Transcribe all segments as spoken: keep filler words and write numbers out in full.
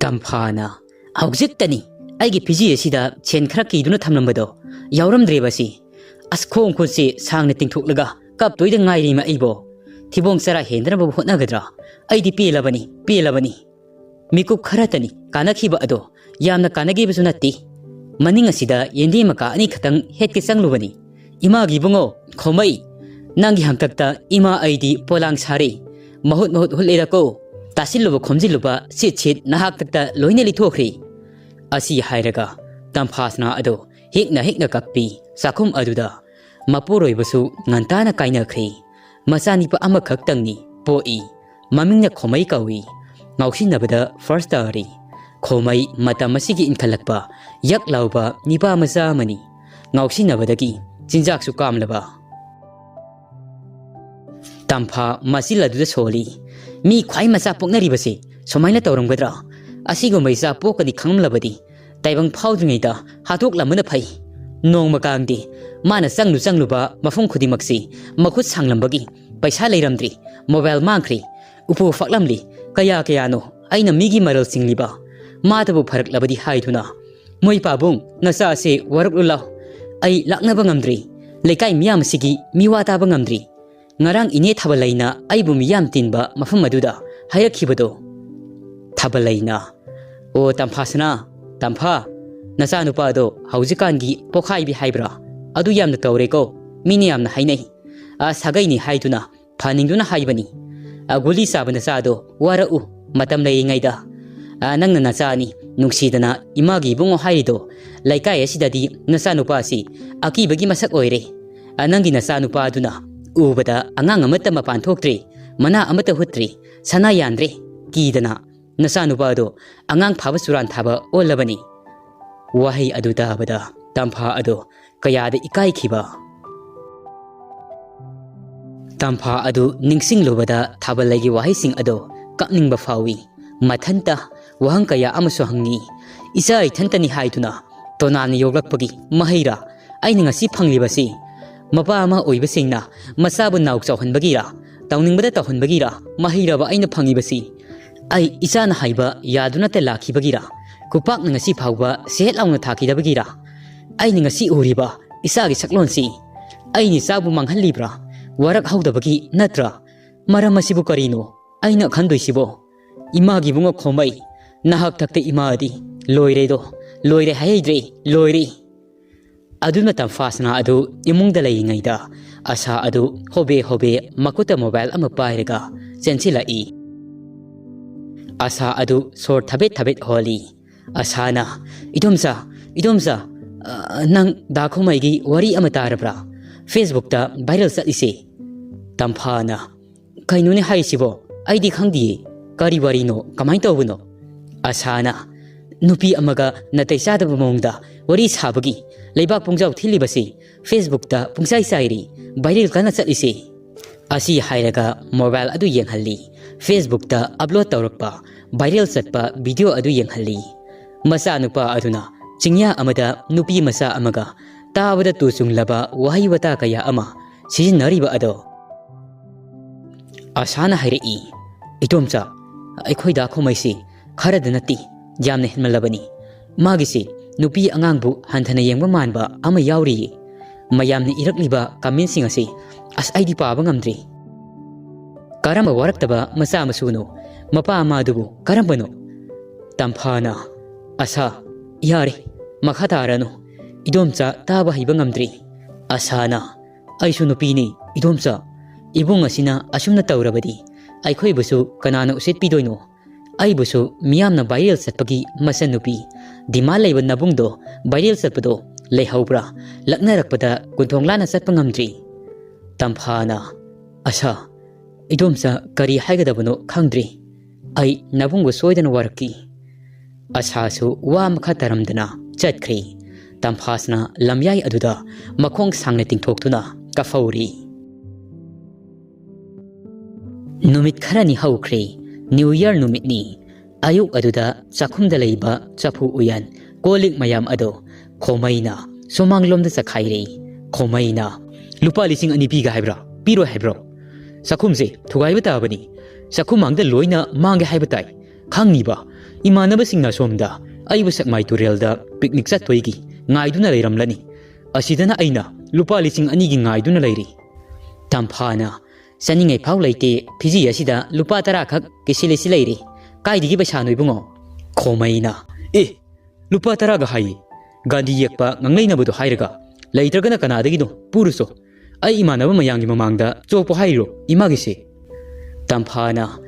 ꯇꯝꯐꯥꯅ, "ꯍꯧꯖꯤꯛꯇꯅꯤ ꯑꯩꯒꯤ ꯐꯤꯖꯤ ꯑꯁꯤꯗ ꯁꯦꯟ ꯈꯔ ꯀꯤꯗꯨꯅ ꯊꯝꯂꯝꯕꯗꯣ ꯌꯥꯎꯔꯝꯗ꯭ꯔꯦꯕ ꯑꯁꯤ꯫ ꯑꯁ, ꯈꯣꯡ ꯈꯨꯠꯁꯤ ꯁꯥꯡꯅ ꯇꯤꯡꯊꯣꯛꯂꯒ ꯀꯞꯇꯣꯏꯗ ꯉꯥꯏꯔꯤꯃ ꯑꯩꯕꯣ꯫ ꯊꯤꯕꯣꯡ ꯆꯔꯥ ꯍꯦꯟꯗꯅꯕꯕꯨ ꯍꯣꯠꯅꯒꯗ꯭ꯔꯥ? ꯑꯩꯗꯤ ꯄꯦꯜꯂꯕꯅꯤ, ꯄꯦꯜꯂꯕꯅꯤ꯫ ꯃꯤꯀꯨꯞ ꯈꯔꯇꯅꯤ ꯀꯥꯟꯅꯈꯤꯕ ꯑꯗꯣ, ꯌꯥꯝꯅ ꯀꯥꯟꯅꯈꯤꯕꯁꯨ ꯅꯠꯇꯦ꯫ ꯃꯅꯤꯡ ꯑꯁꯤꯗ ꯌꯦꯟꯗꯦꯝ ꯃꯀꯥ ꯑꯅꯤꯈꯛꯇꯪ ꯍꯦꯛꯀꯦ ꯆꯪꯂꯨꯕꯅꯤ꯫ ꯏꯃꯥꯒꯤ ꯏꯕꯨꯡꯉꯣ, ꯈꯣꯃꯩ, ꯅꯪꯒꯤ ꯍꯥꯡꯇꯛꯇ ꯏꯃꯥ ꯑꯩꯗꯤ ꯄꯣꯂꯥꯡ ꯁꯥꯔꯦ꯫ ꯃꯍꯨꯠ ꯃꯍꯨꯠ ꯍꯨꯠꯂꯦꯗꯀꯣ꯫ ꯇꯥꯁꯤꯜꯂꯨꯕ ꯈꯣꯝꯖꯤꯜꯂꯨꯕ ꯁꯤꯠ ꯁꯤꯠ ꯅꯍꯥꯛꯇꯛꯇ ꯂꯣꯏꯅ ꯂꯤꯊꯣꯛꯈ꯭ꯔꯦ"꯫ ꯑꯁꯤ ꯍꯥꯏꯔꯒ ꯇꯝꯐꯥꯁꯅꯥ ꯑꯗꯣ ꯍꯤꯛꯅ ꯍꯤꯛꯅ ꯀꯞꯄꯤ꯫ ꯆꯥꯛꯈꯨꯝ ꯑꯗꯨꯗ ꯃꯄꯨꯔꯣꯏꯕꯁꯨ ꯉꯟꯇꯥꯅ ꯀꯥꯏꯅꯈ꯭ꯔꯦ꯫ ꯃꯆꯥꯅꯤꯄꯥ ꯑꯃꯈꯛꯇꯪꯅꯤ ꯄꯣꯛꯏ꯫ ꯃꯃꯤꯡꯅ ꯈꯣꯃꯩ ꯀꯧꯏ꯫ ꯉꯥꯎꯁꯤꯟꯅꯕꯗ ꯐꯥꯔꯁ ꯇꯥꯔꯤ꯫ ꯈꯣꯃꯩ ꯃꯇꯝ ꯑꯁꯤꯒꯤ ꯏꯟꯈꯠꯂꯛꯄ ꯌꯛ ꯂꯥꯎꯕ ꯅꯤꯄꯥ ꯃꯆꯥ ꯑꯃꯅꯤ꯫ ꯉꯥꯎꯁꯤꯟꯅꯕꯗꯒꯤ ꯆꯤꯟꯖꯥꯛꯁꯨ ꯀꯥꯝꯂꯕ꯫ ꯇꯝꯐꯥ ꯃꯆꯤꯜ ꯑꯗꯨꯗ ꯁꯣꯜꯂꯤ꯫ "ꯃꯤ ꯈ꯭ꯋꯥꯏ ꯃꯆꯥ ꯄꯣꯛꯅꯔꯤꯕꯁꯤ ꯁꯨꯃꯥꯏꯅ ꯇꯧꯔꯝꯒꯗ꯭ꯔꯥ? ꯑꯁꯤꯒꯨꯝꯕ ꯏꯆꯥ ꯄꯣꯛꯀꯅꯤ ꯈꯪꯂꯝꯂꯕꯗꯤ ꯇꯥꯏꯕꯪ ꯐꯥꯎꯗ꯭ꯔꯤꯉꯩꯗ ꯍꯥꯠꯇꯣꯛꯂꯝꯕꯅ ꯐꯩ"꯫ ꯅꯣꯡꯃ ꯀꯥꯡꯗꯤ ꯃꯥꯅ ꯆꯪꯂꯨ ꯆꯪꯂꯨꯕ ꯃꯐꯝ ꯈꯨꯗꯤꯡꯃꯛꯁꯤ ꯃꯈꯨꯠ ꯁꯥꯡꯂꯝꯕꯒꯤ ꯄꯩꯁꯥ ꯂꯩꯔꯝꯗ꯭ꯔꯤ, ꯃꯣꯕꯥꯏꯜ ꯃꯥꯡꯈ꯭ꯔꯤ, ꯎꯄꯨ ꯐꯛꯂꯝꯂꯤ, ꯀꯌꯥ ꯀꯌꯥꯅꯣ ꯑꯩꯅ ꯃꯤꯒꯤ ꯃꯔꯜ ꯆꯤꯡꯂꯤꯕ꯫ ꯃꯥꯗꯕꯨ ꯐꯔꯛꯂꯕꯗꯤ ꯍꯥꯏꯗꯨꯅ, "ꯃꯣꯏ ꯄꯥꯕꯨꯡ, ꯅꯆꯥ ꯑꯁꯤ ꯋꯥꯔꯛꯂꯨ ꯂꯥꯎ, ꯑꯩ ꯂꯥꯛꯅꯕ ꯉꯝꯗ꯭ꯔꯤ, ꯂꯩꯀꯥꯏ ꯃꯤꯌꯥꯝ ꯑꯁꯤꯒꯤ ꯃꯤꯋꯥ ꯇꯥꯕ ꯉꯝꯗ꯭ꯔꯤ꯫ ꯉꯔꯥꯡ ꯏꯅꯦ ꯊꯥꯕꯂꯩꯅ ꯑꯩꯕꯨ ꯃꯤꯌꯥꯝ ꯇꯤꯟꯕ ꯃꯐꯝ ꯑꯗꯨꯗ ꯍꯥꯏꯔꯛꯈꯤꯕꯗꯣ"꯫ ꯊꯥꯕꯂꯩꯅ, "ꯑꯣ ꯇꯝꯐꯥꯁꯅꯥ, ꯇꯝꯐꯥ, ꯅꯆꯥꯅꯨꯄꯥꯗꯣ ꯍꯧꯖꯤꯛꯀꯥꯟꯒꯤ ꯄꯣꯈꯥꯏꯕꯤ ꯍꯥꯏꯕ꯭ꯔꯥ? ꯑꯗꯨ ꯌꯥꯝꯅ ꯇꯧꯔꯦꯀꯣ, ꯃꯤꯅ ꯌꯥꯝꯅ ꯍꯥꯏꯅꯩ꯫ ꯑ, ꯁꯥꯒꯩꯅꯤ ꯍꯥꯏꯗꯨꯅ ꯐꯅꯤꯡꯗꯨꯅ ꯍꯥꯏꯕꯅꯤ꯫ ꯑ, ꯒꯨꯂꯤ ꯆꯥꯕ ꯅꯆꯥꯗꯣ ꯋꯥꯔꯛꯎ, ꯃꯇꯝ ꯂꯩꯔꯤꯉꯩꯗ꯫ ꯑ, ꯅꯪꯅ ꯅꯆꯥꯅꯤ, ꯅꯨꯡꯁꯤꯗꯅ ꯏꯃꯥꯒꯤ ꯏꯕꯨꯡꯉꯣ ꯍꯥꯏꯔꯤꯗꯣ, ꯂꯩꯀꯥꯏ ꯑꯁꯤꯗꯗꯤ ꯅꯆꯥꯅꯨꯄꯥꯁꯤ ꯑꯀꯤꯕꯒꯤ ꯃꯁꯛ ꯑꯣꯏꯔꯦ꯫ ꯑ, ꯅꯪꯒꯤ ꯅꯆꯥꯅꯨꯄꯥꯗꯨꯅ ꯎꯕꯗ ꯑꯉꯥꯡ ꯑꯃꯠꯇ ꯃꯄꯥꯟ ꯊꯣꯛꯇ꯭ꯔꯦ, ꯃꯅꯥ ꯑꯃꯠꯇ ꯍꯨꯠꯇ꯭ꯔꯦ, ꯁꯅꯥ ꯌꯥꯟꯗ꯭ꯔꯦ, ꯀꯤꯗꯅ꯫ ꯅꯆꯥꯅꯨꯄꯥꯗꯣ ꯑꯉꯥꯡ ꯐꯥꯕ ꯆꯨꯔꯥꯟ ꯊꯥꯕ ꯑꯣꯜꯂꯕꯅꯤ"꯫ ꯋꯥꯍꯩ ꯑꯗꯨ ꯇꯥꯕꯗ ꯇꯝꯐꯥ ꯑꯗꯨ ꯀꯌꯥꯗ ꯏꯀꯥꯏꯈꯤꯕ꯫ ꯇꯝꯐꯥ ꯑꯗꯨ ꯅꯤꯡꯁꯤꯡꯂꯨꯕꯗ ꯊꯥꯕꯂꯩꯒꯤ ꯋꯥꯍꯩꯁꯤꯡ ꯑꯗꯨ ꯀꯞꯅꯤꯡꯕ ꯐꯥꯎꯏ꯫ ꯃꯊꯟꯇ ꯋꯥꯍꯪ ꯀꯌꯥ ꯑꯃꯁꯨ ꯍꯪꯉꯤ꯫ "ꯏꯆꯥ ꯏꯊꯟꯇꯅꯤ ꯍꯥꯏꯗꯨꯅ ꯇꯣꯅꯥꯅ ꯌꯣꯛꯂꯛꯄꯒꯤ ꯃꯍꯩꯔꯥ? ꯑꯩꯅ ꯉꯁꯤ ꯐꯪꯂꯤꯕꯁꯤ ꯃꯄꯥ ꯑꯃ ꯑꯣꯏꯕꯁꯤꯡꯅ ꯃꯆꯥꯕꯨ ꯅꯥꯎ ꯆꯥꯎꯍꯟꯕꯒꯤꯔꯥ, ꯇꯧꯅꯤꯡꯕꯗ ꯇꯧꯍꯟꯕꯒꯤꯔꯥ ꯃꯍꯩꯔꯕ ꯑꯩꯅ ꯐꯪꯂꯤꯕꯁꯤ? ꯑꯩ ꯏꯆꯥꯅ ꯍꯥꯏꯕ ꯌꯥꯗꯨꯅꯇ ꯂꯥꯛꯈꯤꯕꯒꯤꯔ? ꯈꯨꯄꯥꯛꯅ ꯉꯁꯤ ꯐꯥꯎꯕ ꯁꯦꯠ ꯂꯥꯎꯅ ꯊꯥꯈꯤꯗꯕꯒꯤꯔ? ꯑꯩꯅ ꯉꯁꯤ ꯎꯔꯤꯕ ꯏꯆꯥꯒꯤ ꯁꯛꯂꯣꯟꯁꯤ ꯑꯩꯅ ꯏꯆꯥꯕꯨ ꯃꯥꯡꯍꯜꯂꯤꯕ꯭ꯔꯥ? ꯋꯥꯔꯛ ꯍꯧꯗꯕꯒꯤ ꯅꯠꯇ꯭ꯔꯥ? ꯃꯔꯝ ꯑꯁꯤꯕꯨ ꯀꯔꯤꯅꯣ ꯑꯩꯅ ꯈꯟꯗꯣꯏꯁꯤꯕꯣ? ꯏꯃꯥꯒꯤ ꯏꯕꯨꯡꯉꯣ ꯈꯣꯃꯩ, ꯅꯍꯥꯛ ꯊꯛꯇ ꯏꯃꯥꯗꯤ ꯂꯣꯏꯔꯦꯗꯣ, ꯂꯣꯏꯔꯦ ꯍꯥꯏꯗ꯭ꯔꯦ, ꯂꯣꯏꯔꯦ꯫ ꯑꯗꯨꯅ ꯇꯝꯐꯥꯁꯅꯥ ꯑꯗꯨ ꯏꯃꯨꯡꯗ ꯂꯩꯔꯤꯉꯩꯗ ꯑꯁꯥ ꯑꯗꯨ ꯍꯣꯕꯦ ꯍꯣꯕꯦ ꯃꯈꯨꯠꯇ ꯃꯣꯕꯥꯏꯜ ꯑꯃ ꯄꯥꯏꯔꯒ ꯆꯦꯟꯁꯤꯜꯂꯛꯏ꯫ ꯑꯁꯥ ꯑꯗꯨ ꯁꯣꯔ ꯊꯕꯦꯠ ꯊꯕꯦꯠ ꯍꯣꯜꯂꯤ꯫ ꯑꯁꯥꯅ, "ꯏꯗꯣꯝꯆꯥ, ꯏꯗꯣꯝꯆꯥ, ꯑ, ꯅꯪ ꯗꯥ ꯈꯣꯃꯩꯒꯤ ꯋꯥꯔꯤ ꯑꯃ ꯇꯥꯔꯕ꯭ꯔꯥ? ꯐꯦꯁꯕꯨꯛꯇ ꯚꯥꯏꯔꯦꯜ ꯆꯠꯂꯤꯁꯦ?" ꯇꯝꯐꯥꯅ, "ꯀꯩꯅꯣꯅꯦ ꯍꯥꯏꯁꯤꯕꯣ? ꯑꯩꯗꯤ ꯈꯪꯗꯤꯌꯦ꯫ ꯀꯔꯤ ꯋꯥꯔꯤꯅꯣ? ꯀꯃꯥꯏꯅ ꯇꯧꯕꯅꯣ?" ꯑꯁꯥꯅ, "ꯅꯨꯄꯤ ꯑꯃꯒ ꯅꯥꯇꯩ ꯆꯥꯗꯕ ꯃꯑꯣꯡꯗ ꯋꯥꯔꯤ ꯁꯥꯕꯒꯤ ꯂꯩꯕꯥꯛ ꯄꯨꯡꯖꯥꯎ ꯊꯤꯜꯂꯤꯕꯁꯤ ꯐꯦꯁꯕꯨꯛꯇ ꯄꯨꯡꯆꯥꯏ ꯆꯥꯏꯔꯤ, ꯚꯥꯏꯔꯦꯜ ꯀꯟꯅ ꯆꯠꯂꯤꯁꯦ꯫" ꯑꯁꯤ ꯍꯥꯏꯔꯒ ꯃꯣꯕꯥꯏꯜ ꯑꯗꯨ ꯌꯦꯡꯍꯜꯂꯤ꯫ ꯐꯦꯁꯕꯨꯛꯇ ꯑꯞꯂꯣꯗ ꯇꯧꯔꯛꯄ ꯚꯥꯏꯔꯦꯜ ꯆꯠꯄ ꯚꯤꯗꯤꯑꯣ ꯑꯗꯨ ꯌꯦꯡꯍꯜꯂꯤ꯫ ꯃꯆꯥꯅꯨꯄꯥ ꯑꯗꯨꯅ ꯆꯤꯡꯌꯥ ꯑꯃꯗ ꯅꯨꯄꯤ ꯃꯆꯥ ꯑꯃꯒ ꯇꯥꯕꯗ ꯇꯨ ꯆꯨꯡꯂꯕ ꯋꯥꯍꯩ ꯋꯥꯇꯥ ꯀꯌꯥ ꯑꯃ ꯁꯤꯖꯤꯟꯅꯔꯤꯕ ꯑꯗꯣ꯫ ꯑꯁꯥꯅ ꯍꯥꯏꯔꯛꯏ, "ꯏꯗꯣꯝꯆꯥ, ꯑꯩꯈꯣꯏ ꯗꯥ ꯈꯣꯃꯩꯁꯤ ꯈꯔꯗ ꯅꯠꯇꯦ, ꯌꯥꯝꯅ ꯍꯦꯟꯃꯜꯂꯕꯅꯤ꯫ ꯃꯥꯒꯤꯁꯤ ꯅꯨꯄꯤ ꯑꯉꯥꯡꯕꯨ ꯍꯟꯊꯅ ꯌꯦꯡꯕ ꯃꯥꯟꯕ ꯑꯃ ꯌꯥꯎꯔꯤꯌꯦ꯫ ꯃꯌꯥꯝꯅ ꯏꯔꯛꯂꯤꯕ ꯀꯃꯦꯟꯁꯤꯡ ꯑꯁꯤ ꯑꯁ ꯑꯩꯗꯤ ꯄꯥꯕ ꯉꯝꯗ꯭ꯔꯤ꯫ ꯀꯔꯝꯕ ꯋꯥꯔꯛꯇꯕ ꯃꯆꯥ ꯃꯁꯨꯅꯣ? ꯃꯄꯥ ꯃꯃꯥꯗꯨꯕꯨ ꯀꯔꯝꯕꯅꯣ?" ꯇꯝꯐꯥꯅ, "ꯑꯁꯥ, ꯌꯥꯔꯦ, ꯃꯈꯥ ꯇꯥꯔꯅꯨ꯫ ꯏꯗꯣꯝꯆꯥ ꯇꯥꯕ ꯍꯩꯕ ꯉꯝꯗ꯭ꯔꯤ꯫" ꯑꯁꯥꯅ, "ꯑꯩꯁꯨ ꯅꯨꯄꯤꯅꯤ, ꯏꯗꯣꯝꯆꯥ꯫ ꯏꯕꯨꯡ ꯑꯁꯤꯅ ꯑꯁꯨꯝꯅ ꯇꯧꯔꯕꯗꯤ ꯑꯩꯈꯣꯏꯕꯨꯁꯨ ꯀꯅꯥꯅ ꯎꯁꯤꯠꯄꯤꯗꯣꯏꯅꯣ? ꯑꯩꯕꯨꯁꯨ ꯃꯤꯌꯥꯝꯅ ꯚꯥꯏꯔꯦꯜ ꯆꯠꯄꯒꯤ ꯃꯆꯟꯅꯨꯄꯤ, ꯗꯤꯃꯥꯟ ꯂꯩꯕ ꯅꯕꯨꯡꯗꯣ ꯚꯥꯏꯔꯦꯜ ꯆꯠꯄꯗꯣ ꯂꯩꯍꯧꯕ꯭ꯔꯥ? ꯂꯛꯅꯔꯛꯄꯗ ꯀꯨꯟꯊꯣꯡ ꯂꯥꯟꯅ ꯆꯠꯄ ꯉꯝꯗ꯭ꯔꯤ꯫" ꯇꯝꯐꯥꯅ, "ꯑꯁꯥ, ꯏꯗꯣꯝꯆꯥ ꯀꯔꯤ ꯍꯥꯏꯒꯗꯕꯅꯣ ꯈꯪꯗ꯭ꯔꯤ꯫ ꯑꯩ ꯅꯕꯨꯡꯕꯨ ꯁꯣꯏꯗꯅ ꯋꯥꯔꯛꯈꯤ꯫" ꯑꯁꯥꯁꯨ ꯋꯥ ꯃꯈꯥ ꯇꯥꯔꯝꯗꯅ ꯆꯠꯈ꯭ꯔꯦ꯫ ꯇꯝꯐꯥꯁꯅ ꯂꯝꯌꯥꯏ ꯑꯗꯨꯗ ꯃꯈꯣꯡ ꯁꯥꯡꯅ ꯇꯤꯡꯊꯣꯛꯇꯨꯅ ꯀꯞꯍꯧꯔꯤ꯫ ꯅꯨꯃꯤꯠ ꯈꯔꯅꯤ ꯍꯧꯈ꯭ꯔꯦ꯫ ꯅ꯭ꯌꯨ ꯏꯌꯔ ꯅꯨꯃꯤꯠꯅꯤ꯫ ꯑꯌꯨꯛ ꯑꯗꯨꯗ ꯆꯥꯛꯈꯨꯝꯗ ꯂꯩꯕ ꯆꯐꯨ ꯎꯌꯥꯟ, ꯀꯣꯜ ꯂꯤꯛ ꯃꯌꯥꯝ ꯑꯗꯣ ꯈꯣꯃꯩꯅ ꯁꯨꯃꯥꯡꯂꯣꯝꯗ ꯆꯈꯥꯏꯔꯦ꯫ ꯈꯣꯃꯩꯅ, "ꯂꯨꯄꯥ ꯂꯤꯁꯤꯡ ꯑꯅꯤ ꯄꯤꯒꯦ ꯍꯥꯏꯕ꯭ꯔꯥ? ꯄꯤꯔꯣꯏ ꯍꯥꯏꯕ꯭ꯔꯣ? ꯆꯥꯛꯈꯨꯝꯁꯦ ꯊꯨꯒꯥꯏꯕ ꯇꯥꯕꯅꯤ꯫ ꯆꯥꯛꯈꯨꯃꯥꯡꯗ ꯂꯣꯏꯅ ꯃꯥꯡꯒꯦ ꯍꯥꯏꯕ ꯇꯥꯏ꯫ ꯈꯪꯅꯤꯕ, ꯏꯃꯥꯟꯅꯕꯁꯤꯡꯅ ꯁꯣꯝꯗ ꯑꯩꯕꯨ ꯁꯦꯛꯃꯥꯏ ꯇꯨꯔꯦꯜꯗ ꯄꯤꯛꯅꯤꯛ ꯆꯠꯄꯒꯤ ꯉꯥꯏꯗꯨꯅ ꯂꯩꯔꯝꯂꯅꯤ꯫ ꯑꯁꯤꯗꯅ ꯑꯩꯅ ꯂꯨꯄꯥ ꯂꯤꯁꯤꯡ ꯑꯅꯤꯒꯤ ꯉꯥꯏꯗꯨꯅ ꯂꯩꯔꯤ꯫ ꯇꯝꯐꯥꯅ, "ꯆꯥꯅꯤꯡꯉꯥꯏ ꯐꯥꯎ ꯂꯩꯇꯦ, ꯐꯤꯖꯤ ꯑꯁꯤꯗ ꯂꯨꯄꯥ ꯇꯔꯥ ꯈꯛ ꯀꯤꯁꯤ ꯂꯤꯁꯤ ꯂꯩꯔꯤ꯫ ꯀꯥꯏꯗꯒꯤ ꯄꯩꯁꯥꯅꯣ ꯏꯕꯨꯡꯉꯣ?" ꯈꯣꯃꯩꯅ, "ꯑꯦ, ꯂꯨꯄꯥ ꯇꯔꯥꯒ ꯍꯥꯏꯌꯦ꯫ ꯒꯥꯟꯙꯤ ꯌꯦꯛꯄ ꯉꯥꯡꯂꯩꯅꯕꯗꯣ ꯍꯥꯏꯔꯒ, ꯂꯩꯇ꯭ꯔꯒꯅ ꯀꯅꯥꯗꯒꯤꯅꯣ ꯄꯨꯔꯨꯁꯣ꯫ ꯑꯩ ꯏꯃꯥꯟꯅꯕ ꯃꯌꯥꯝꯒꯤ ꯃꯃꯥꯡꯗ ꯆꯣꯞꯄꯣ ꯍꯥꯏꯔꯤꯔꯣ ꯏꯃꯥꯒꯤꯁꯦ?" ꯇꯝꯐꯥꯅ,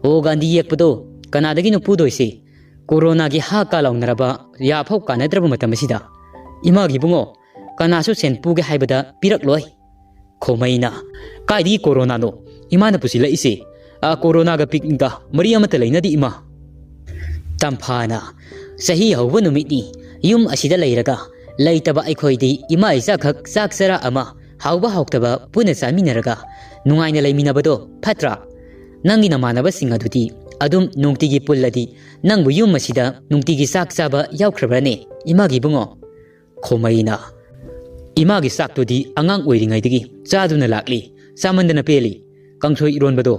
"ꯑꯣ, ꯒꯥꯟꯙꯤ ꯌꯦꯛꯄꯗꯣ ꯀꯅꯥꯗꯒꯤꯅꯣ ꯄꯨꯗꯣꯏꯁꯦ? ꯀꯣꯔꯣꯅꯥꯒꯤ ꯍꯥ ꯀꯥ ꯂꯥꯎꯅꯔꯕ ꯌꯥꯐꯥꯎ ꯀꯥꯟꯅꯗ꯭ꯔꯕ ꯃꯇꯝ ꯑꯁꯤꯗ ꯏꯃꯥꯒꯤ ꯏꯕꯨꯡꯉꯣ, ꯀꯅꯥꯁꯨ ꯁꯦꯟ ꯄꯨꯒꯦ ꯍꯥꯏꯕꯗ ꯄꯤꯔꯛꯂꯣꯏ꯫" ꯈꯣꯃꯩꯅ, "ꯀꯥꯏꯗꯒꯤ ꯀꯣꯔꯣꯅꯥꯅꯣ? ꯏꯃꯥꯅ ꯄꯨꯁꯤꯜꯂꯛꯏꯁꯦ, ꯑ, ꯀꯣꯔꯣꯅꯥꯒ ꯄꯤꯛꯅꯤꯛꯀ ꯃꯔꯤ ꯑꯃꯠꯇ ꯂꯩꯅꯗꯦ ꯏꯃꯥ꯫" ꯇꯝꯐꯥꯅ, "ꯆꯍꯤ ꯍꯧꯕ ꯅꯨꯃꯤꯠꯅꯤ, ꯌꯨꯝ ꯑꯁꯤꯗ ꯂꯩꯔꯒ ꯂꯩꯇꯕ ꯑꯩꯈꯣꯏꯗꯤ ꯏꯃꯥ ꯏꯆꯥꯈꯛ ꯆꯥꯛ ꯆꯔꯥ ꯑꯃ ꯍꯥꯎꯕ ꯍꯥꯎꯇꯕ ꯄꯨꯟꯅ ꯆꯥꯃꯤꯟꯅꯔꯒ ꯅꯨꯡꯉꯥꯏꯅ ꯂꯩꯃꯤꯟꯅꯕꯗꯣ ꯐꯠꯇ꯭ꯔꯥ? ꯅꯪꯒꯤ ꯅꯃꯥꯟꯅꯕꯁꯤꯡ ꯑꯗꯨꯗꯤ ꯑꯗꯨꯝ ꯅꯨꯡꯇꯤꯒꯤ ꯄꯨꯜꯂꯗꯤ ꯅꯪꯕꯨ ꯌꯨꯝ ꯑꯁꯤꯗ ꯅꯨꯡꯇꯤꯒꯤ ꯆꯥꯛ ꯆꯥꯕ ꯌꯥꯎꯈ꯭ꯔꯕ꯭ꯔꯅꯦ ꯏꯃꯥꯒꯤ ꯏꯕꯨꯡꯉꯣ?" ꯈꯣꯃꯩꯅ, "ꯏꯃꯥꯒꯤ ꯆꯥꯛꯇꯨꯗꯤ ꯑꯉꯥꯡ ꯑꯣꯏꯔꯤꯉꯩꯗꯒꯤ ꯆꯥꯗꯨꯅ ꯂꯥꯛꯂꯤ, ꯆꯥꯃꯟꯗꯅ ꯄꯦꯜꯂꯤ꯫ ꯀꯥꯡꯁꯣꯏ ꯏꯔꯣꯟꯕꯗꯣ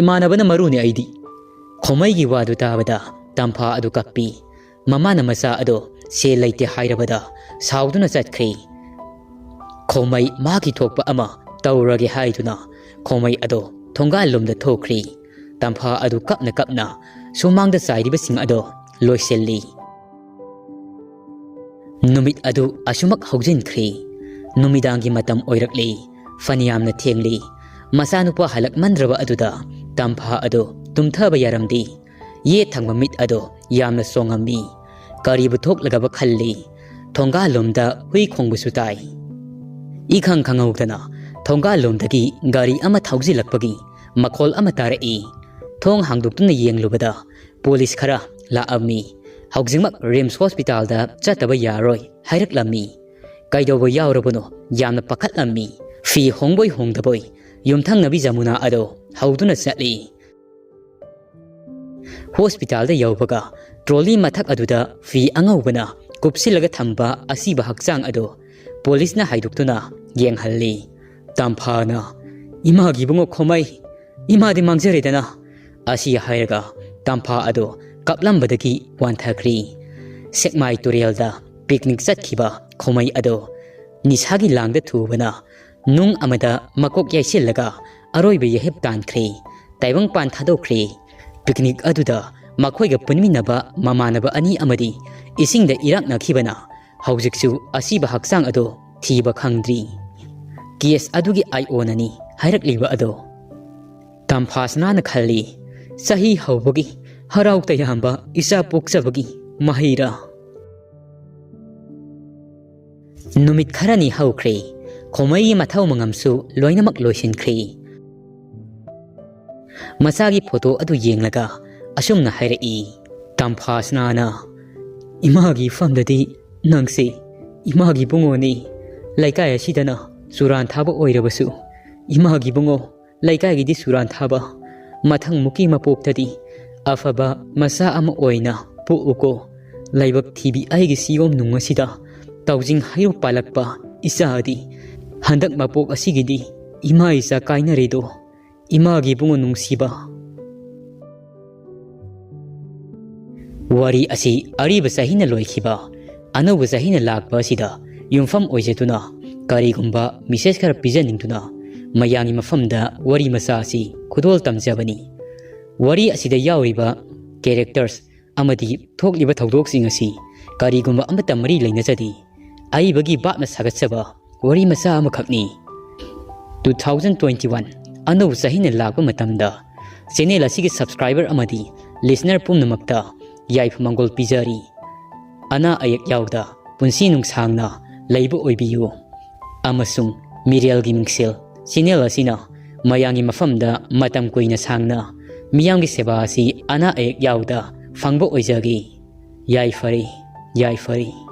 ꯏꯃꯥꯟꯅꯕꯅ ꯃꯔꯨꯅꯤ ꯑꯩꯗꯤ꯫" ꯈꯣꯃꯩꯒꯤ ꯋꯥꯗꯨ ꯇꯥꯕꯗ ꯇꯝꯐꯥ ꯑꯗꯨ ꯀꯞꯄꯤ꯫ ꯃꯃꯥꯅ ꯃꯆꯥ ꯑꯗꯣ ꯁꯦꯜ ꯂꯩꯇꯦ ꯍꯥꯏꯔꯕꯗ ꯁꯥꯎꯗꯨꯅ ꯆꯠꯈ꯭ꯔꯤ꯫ ꯈꯣꯃꯩ ꯃꯥꯒꯤ ꯊꯣꯛꯄ ꯑꯃ ꯇꯧꯔꯒꯦ ꯍꯥꯏꯗꯨꯅ ꯈꯣꯃꯩ ꯑꯗꯣ ꯊꯣꯡꯒꯥꯜꯂꯣꯝꯗ ꯊꯣꯛꯈ꯭ꯔꯤ꯫ ꯇꯝꯐꯥ ꯑꯗꯨ ꯀꯞꯅ ꯀꯞꯅ ꯁꯨꯃꯥꯡꯗ ꯆꯥꯏꯔꯤꯕꯁꯤꯡ ꯑꯗꯣ ꯂꯣꯏꯁꯤꯜꯂꯤ꯫ ꯅꯨꯃꯤꯠ ꯑꯗꯨ ꯑꯁꯨꯃꯛ ꯍꯧꯖꯤꯟꯈ꯭ꯔꯤ꯫ ꯅꯨꯃꯤꯗꯥꯡꯒꯤ ꯃꯇꯝ ꯑꯣꯏꯔꯛꯂꯤ꯫ ꯐꯅꯌꯥꯝꯅ ꯊꯦꯡꯂꯤ꯫ ꯃꯆꯥꯅꯨꯄꯥ ꯍꯜꯂꯛꯃꯟꯗ꯭ꯔꯕ ꯑꯗꯨꯗ ꯇꯝꯐꯥ ꯑꯗꯨ ꯇꯨꯝꯊꯕ ꯌꯥꯔꯝꯗꯦ꯫ ꯌꯦꯠ ꯊꯪꯕ ꯃꯤꯠ ꯑꯗꯣ ꯌꯥꯝꯅ ꯁꯣꯡꯉꯝꯃꯤ꯫ ꯀꯔꯤꯕꯨ ꯊꯣꯛꯂꯒꯕ ꯈꯜꯂꯤ꯫ ꯊꯣꯡꯒꯥꯜꯂꯣꯝꯗ ꯍꯨꯏ ꯈꯣꯡꯕꯁꯨ ꯇꯥꯏ꯫ ꯏꯈꯪ ꯈꯪꯍꯧꯗꯅ ꯊꯣꯡꯒꯥꯜꯂꯣꯝꯗꯒꯤ ꯒꯥꯔꯤ ꯑꯃ ꯊꯧꯖꯤꯜꯂꯛꯄꯒꯤ ꯃꯈꯣꯜ ꯑꯃ ꯇꯥꯔꯛꯏ꯫ ꯊꯣꯡ ꯍꯥꯡꯗꯣꯛꯇꯨꯅ ꯌꯦꯡꯂꯨꯕꯗ ꯄꯨꯂꯤꯁ ꯈꯔ ꯂꯥꯛꯑꯝꯃꯤ꯫ "ꯍꯧꯖꯤꯛꯃꯛ ꯔꯤꯝꯁ ꯍꯣꯁꯄꯤꯇꯥꯜꯗ ꯆꯠꯇꯕ ꯌꯥꯔꯣꯏ" ꯍꯥꯏꯔꯛꯂꯝꯃꯤ꯫ "ꯀꯩꯗꯧꯕ ꯌꯥꯎꯔꯕꯅꯣ?" ꯌꯥꯝꯅ ꯄꯥꯈꯠꯂꯝꯃꯤ꯫ ꯐꯤ ꯍꯣꯡꯕꯣꯏ ꯍꯣꯡꯗꯕꯣꯏ ꯌꯨꯝꯊꯪꯅꯕꯤ ꯖꯃꯨꯅꯥ ꯑꯗꯣ ꯍꯧꯗꯨꯅ ꯆꯠꯂꯤ꯫ ꯍꯣꯁꯄꯤꯇꯥꯜꯗ ꯌꯧꯕꯒ ꯇ꯭ꯔꯣꯂꯤ ꯃꯊꯛ ꯑꯗꯨꯗ ꯐꯤ ꯑꯉꯧꯕꯅ ꯀꯨꯞꯁꯤꯜꯂꯒ ꯊꯝꯕ ꯑꯁꯤꯕ ꯍꯛꯆꯥꯡ ꯑꯗꯨ ꯄꯨꯂꯤꯁꯅ ꯍꯥꯏꯗꯣꯛꯇꯨꯅ ꯌꯦꯡꯍꯜꯂꯤ꯫ ꯇꯝꯐꯥꯅ, "ꯏꯃꯥꯒꯤ ꯏꯕꯨꯡꯉꯣ ꯈꯣꯃꯩ, ꯏꯃꯥꯗꯤ ꯃꯥꯡꯖꯔꯦꯗꯅ꯫ ꯑꯁꯤ ꯍꯥꯏꯔꯒ ꯇꯝꯐꯥ ꯑꯗꯨ ꯀꯞꯂꯝꯕꯗꯒꯤ ꯋꯥꯟꯊꯈ꯭ꯔꯤ꯫ ꯁꯦꯛꯃꯥꯏ ꯇꯨꯔꯦꯜꯗ ꯄꯤꯛꯅꯤꯛ ꯆꯠꯈꯤꯕ ꯈꯣꯃꯩ ꯑꯗꯨ ꯅꯤꯁꯥꯒꯤ ꯂꯥꯡꯗ ꯊꯨꯕꯅ ꯅꯨꯡ ꯑꯃꯗ ꯃꯀꯣꯛ ꯌꯩꯁꯤꯜꯂꯒ ꯑꯔꯣꯏꯕ ꯌꯩꯍꯦꯞ ꯇꯥꯟꯈ꯭ꯔꯦ꯫ ꯇꯥꯏꯕꯪꯄꯥꯟ ꯊꯥꯗꯣꯛꯈ꯭ꯔꯦ꯫ ꯄꯤꯛꯅꯤꯛ ꯑꯗꯨꯗ ꯃꯈꯣꯏꯒ ꯄꯨꯟꯃꯤꯟꯅꯕ ꯃꯃꯥꯟꯅꯕ ꯑꯅꯤ ꯑꯃꯗꯤ ꯏꯁꯤꯡꯗ ꯏꯔꯥꯛꯅꯈꯤꯕꯅ ꯍꯧꯖꯤꯛꯁꯨ ꯑꯁꯤꯕ ꯍꯛꯆꯥꯡ ꯑꯗꯨ ꯊꯤꯕ ꯈꯪꯗ꯭ꯔꯤ꯫ ꯀꯦꯁ ꯑꯗꯨꯒꯤ ꯑꯥꯏ ꯑꯣꯅꯅꯤ ꯍꯥꯏꯔꯛꯂꯤꯕ ꯑꯗꯣ꯫ ꯇꯝꯐꯥꯁꯅꯥꯅ ꯈꯜꯂꯤ, ꯆꯍꯤ ꯍꯧꯕꯒꯤ ꯍꯔꯥꯎ ꯇꯌꯥꯝꯕ ꯏꯆꯥ ꯄꯣꯛꯆꯕꯒꯤ ꯃꯍꯩꯔꯥ? ꯅꯨꯃꯤꯠ ꯈꯔꯅꯤ ꯍꯧꯈ꯭ꯔꯦ꯫ ꯈꯣꯃꯩꯒꯤ ꯃꯊꯧ ꯃꯉꯝꯁꯨ ꯂꯣꯏꯅꯃꯛ ꯂꯣꯏꯁꯤꯟꯈ꯭ꯔꯦ꯫ ꯃꯆꯥꯒꯤ ꯐꯣꯇꯣ ꯑꯗꯨ ꯌꯦꯡꯂꯒ ꯑꯁꯨꯝꯅ ꯍꯥꯏꯔꯛꯏ, ꯇꯝꯐꯥꯁꯅꯥꯅ, "ꯏꯃꯥꯒꯤ ꯏꯐꯝꯗꯗꯤ ꯅꯪꯁꯦ ꯏꯃꯥꯒꯤ ꯏꯕꯨꯡꯉꯣꯅꯤ꯫ ꯂꯩꯀꯥꯏ ꯑꯁꯤꯗꯅ ꯆꯨꯔꯥꯟ ꯊꯥꯕ ꯑꯣꯏꯔꯕꯁꯨ, ꯏꯃꯥꯒꯤ ꯏꯕꯨꯡꯉꯣ ꯂꯩꯀꯥꯏꯒꯤꯗꯤ ꯆꯨꯔꯥꯟ ꯊꯥꯕ꯫ ꯃꯊꯪ ꯃꯨꯛꯀꯤ ꯃꯄꯣꯛꯇꯗꯤ ꯑꯐꯕ ꯃꯆꯥ ꯑꯃ ꯑꯣꯏꯅ ꯄꯣꯛꯎꯀꯣ꯫ ꯂꯥꯏꯕꯛ ꯊꯤꯕꯤ ꯑꯩꯒꯤ ꯁꯤꯌꯣꯝ ꯅꯨꯡ ꯑꯁꯤꯗ ꯇꯧꯖꯤꯡ ꯍꯩꯔꯨꯛ ꯄꯥꯜꯂꯛꯄ ꯏꯆꯥꯗꯤ꯫ ꯍꯟꯗꯛ ꯃꯄꯣꯛ ꯑꯁꯤꯒꯤꯗꯤ ꯏꯃꯥ ꯏꯆꯥ ꯀꯥꯏꯅꯔꯦꯗꯣ, ꯏꯃꯥꯒꯤ ꯏꯕꯨꯡꯉꯣ ꯅꯨꯡꯁꯤꯕ"꯫ ꯋꯥꯔꯤ ꯑꯁꯤ ꯑꯔꯤꯕ ꯆꯍꯤꯅ ꯂꯣꯏꯈꯤꯕ, ꯑꯅꯧꯕ ꯆꯍꯤꯅ ꯂꯥꯛꯄ ꯑꯁꯤꯗ ꯌꯨꯝꯐꯝ ꯑꯣꯏꯖꯗꯨꯅ ꯀꯔꯤꯒꯨꯝꯕ ꯃꯤꯁꯦꯁ ꯈꯔ ꯄꯤꯖꯅꯤꯡꯗꯨꯅ ꯃꯌꯥꯝꯒꯤ ꯃꯐꯝꯗ ꯋꯥꯔꯤ ꯃꯆꯥ ꯑꯁꯤ ꯈꯨꯗꯣꯜ ꯇꯝꯖꯕꯅꯤ꯫ ꯋꯥꯔꯤ ꯑꯁꯤꯗ ꯌꯥꯎꯔꯤꯕ ꯀꯦꯔꯦꯛꯇꯔꯁ ꯑꯃꯗꯤ ꯊꯣꯛꯂꯤꯕ ꯊꯧꯗꯣꯛꯁꯤꯡ ꯑꯁꯤ ꯀꯔꯤꯒꯨꯝꯕ ꯑꯃꯠꯇ ꯃꯔꯤ ꯂꯩꯅꯖꯗꯦ꯫ ꯑꯏꯕꯒꯤ ꯚꯥꯞꯅ ꯁꯥꯒꯠꯆꯕ ꯋꯥꯔꯤ ꯃꯆꯥ ꯑꯃꯈꯛꯅꯤ꯫ Two thousand twenty one ꯑꯅꯧꯕ ꯆꯍꯤꯅ ꯂꯥꯛꯄ ꯃꯇꯝꯗ ꯆꯦꯅꯦꯜ ꯑꯁꯤꯒꯤ ꯁꯕꯁꯀ꯭ꯔꯥꯏꯕꯔ ꯑꯃꯗꯤ ꯂꯤꯁꯅꯔ ꯄꯨꯝꯅꯃꯛꯇ ꯌꯥꯏꯐ ꯃꯪꯒꯣꯜ ꯄꯤꯖꯔꯤ꯫ ꯑꯅꯥ ꯑꯌꯦꯛ ꯌꯥꯎꯗ ꯄꯨꯟꯁꯤ ꯅꯨꯡꯁꯥꯡꯅ ꯂꯩꯕ ꯑꯣꯏꯕꯤꯌꯨ꯫ ꯑꯃꯁꯨꯡ ꯃꯤꯔꯦꯜꯒꯤ ꯃꯤꯡꯁꯦꯜ ꯆꯦꯅꯦꯜ ꯑꯁꯤꯅ ꯃꯌꯥꯝꯒꯤ ꯃꯐꯝꯗ ꯃꯇꯝ ꯀꯨꯏꯅ ꯁꯥꯡꯅ ꯃꯤꯌꯥꯝꯒꯤ ꯁꯦꯕꯥ ꯑꯁꯤ ꯑꯅꯥ ꯑꯌꯦꯛ ꯌꯥꯎꯗ ꯐꯪꯕ ꯑꯣꯏꯖꯒꯦ꯫ ꯌꯥꯏꯐꯔꯦ, ꯌꯥꯏꯐꯔꯦ꯫